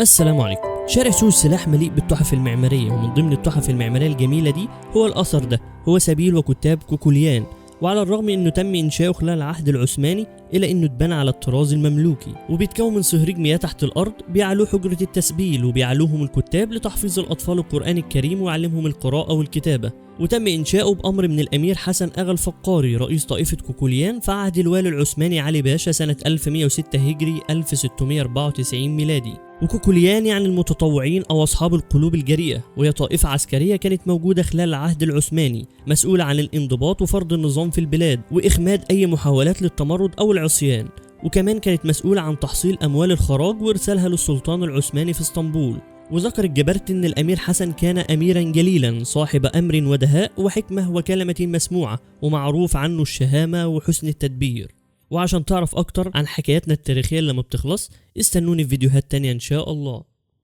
السلام عليكم. شارع سوق السلاح مليء بالتحف المعمارية، ومن ضمن التحف المعمارية الجميلة دي هو الأثر ده، هو سبيل وكتاب كوكوليان. وعلى الرغم انه تم انشاؤه خلال العهد العثماني الا انه اتبنى على الطراز المملوكي، وبيتكون من صهريج مياه تحت الارض بيعلوه حجرة التسبيل، وبيعلوهم الكتاب لتحفيظ الاطفال القرآن الكريم ويعلمهم القراءة والكتابة. وتم انشاؤه بامر من الامير حسن اغا الفقاري رئيس طائفة كوكوليان في عهد الوالي العثماني علي باشا سنة 1106 هجري 1694 ميلادي. وكوكوليان يعني المتطوعين أو أصحاب القلوب الجريئة، وهي طائفة عسكرية كانت موجودة خلال العهد العثماني، مسؤولة عن الانضباط وفرض النظام في البلاد وإخماد أي محاولات للتمرد أو العصيان، وكمان كانت مسؤولة عن تحصيل أموال الخراج وإرسالها للسلطان العثماني في اسطنبول. وذكر الجبرتي أن الأمير حسن كان أميرا جليلا صاحب أمر ودهاء وحكمة وكلمة مسموعة، ومعروف عنه الشهامة وحسن التدبير. وعشان تعرف أكتر عن حكاياتنا التاريخية اللي ما بتخلص استنوني في فيديوهات تانية إن شاء الله.